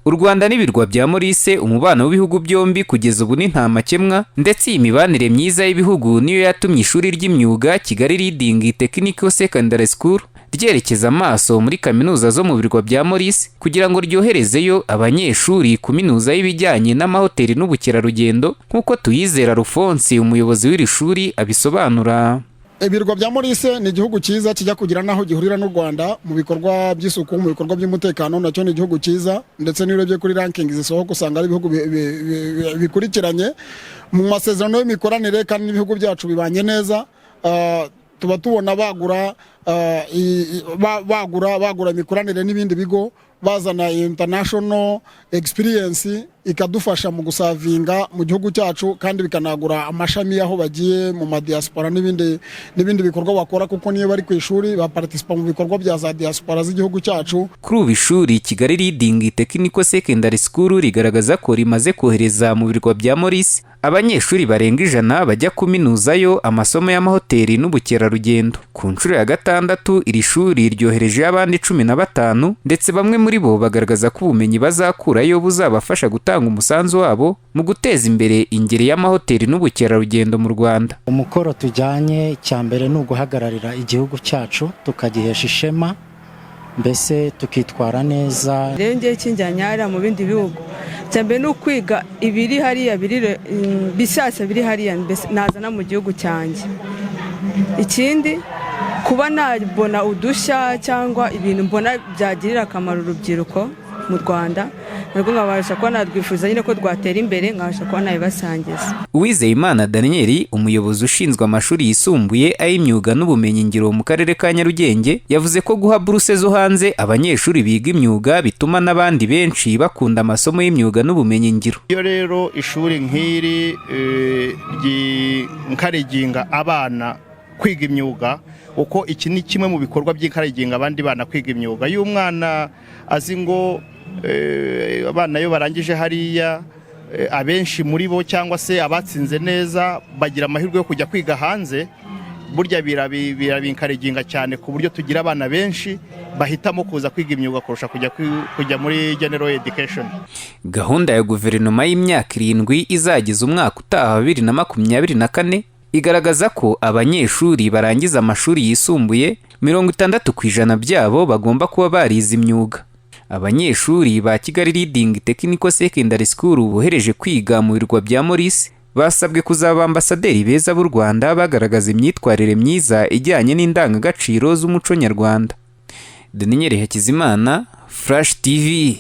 U Rwanda n'ibirwa bya Maurice, umubano w'ibihugu byombi kugeza ubu ni nta makemwa, ndetse iyi mibanire myiza y'ibihugu niyo yatumye ishuri ry'imyuga Kigali Leading Technical Secondary School ryerekeza amaso muri kaminuza zo mu birwa bya Maurice kugira ngo ryoherezeyo abanyeshuri kuminuza y'ibijyanye n'amahoteli n'ubukerarugendo, nk'uko Tuyizera Alphonse, umuyobozi w'iri shuri, abisobanura. Ibirwa bya Maurice ni igihugu cyiza kijya kugira n'aho gihurira n'u Rwanda mu bikorwa by'isuku, mu bikorwa by'umutekano. Nacyo ni igihugu cyiza, ndetse n'iyo urebye kuri ranking zisohoka usanga ari ibihugu bikurikiranye mu masezerano y'imikoranire, kandi n'ibihugu byacu bibanye neza. Tuba tubona bagura bagura imikoranire n'ibindi bigo, bazana international experience ikadufasha mu guservinga mu gihugu cyacu, kandi bikanagura amashami y'aho bagiye mu madiaspora n'ibindi n'ibindi bikorwa bakora, kuko niyo bari ku ishuri baparticipa mu bikorwa bya za diaspora z'igihugu cyacu. Kuri ubu ishuri Kigali Leading Technical Secondary School rigaragaza ko rimaze kohereza mu birwa bya Maurice abanyeshuri barenga 100 bajya kuminuzayo amasomo y'amahoteli n'ubukerarugendo. Ku nshuro ya gatandatu iri shuri ryoherejeyo abandi 15, ndetse bamwe muri bo bagaragaza ko ubumenyi bazakurayo buzabafasha gutanga umusanzu wabo mu guteza imbere ingeri y'amahoteli n'ubukerarugendo mu Rwanda. Umukoro tujyanye, cya mbere ni uguhagararira igihugu cyacu tukagihesha ishema, mbese tukitwara neza. Rero ngewe ikinjyanye hariya mu bindi bihugu, icya mbere ni ukwiga ibiri hariya, biri bishyashya biri hariya, mbese nazana mu gihugu cyanjye. Ikindi, kuba nabona udushya cyangwa ibintu mbona byagirira akamaro urubyiruko mu Rwanda, narwo nkabasha kuba narwifuza nyine ko rwatera imbere, nkabasha kuba nabibasangiza. Uwizeyimana Daniel, umuyobozi ushinzwe amashuri yisumbuye ay'imyuga n'ubumenyingiro mu karere ka Nyarugenge, yavuze ko guha buruse zo hanze abanyeshuri biga imyuga bituma n'abandi benshi bakunda amasomo y'imyuga n'ubumenyingiro. Iyo rero ishuri nk'iri ryencouraginga abana kwiga imyuga, uko iki ni kimwe mu bikorwa byencouraginga abandi bana kwiga imyuga. Iyo umwana azi ngo abana iyo barangije hariya, abenshi muri bo cyangwa se abatsinze neza bagira amahirwe yo kujya kwiga hanze, burya birabencouraginga cyane, ku buryo tugira abana benshi bahitamo kuza kwiga imyuga kurusha kujya muri general education. Gahunda ya guverinoma y'imyaka 7 izageza umwaka utaha 2024 igaragaza ko abanyeshuri barangiza amashuri yisumbuye, 60% byabo bagomba kuba barize imyuga. Abanyeshuri ba Kigali Leading Technical Secondary School bohereje kwiga mu birwa bya Maurice basabwe kuzaba ambasaderi beza b'u Rwanda, bagaragaza imyitwarire myiza ijyanye n'indangagaciro z'umuco nyarwanda. Daniel Hakizimana, Flash TV.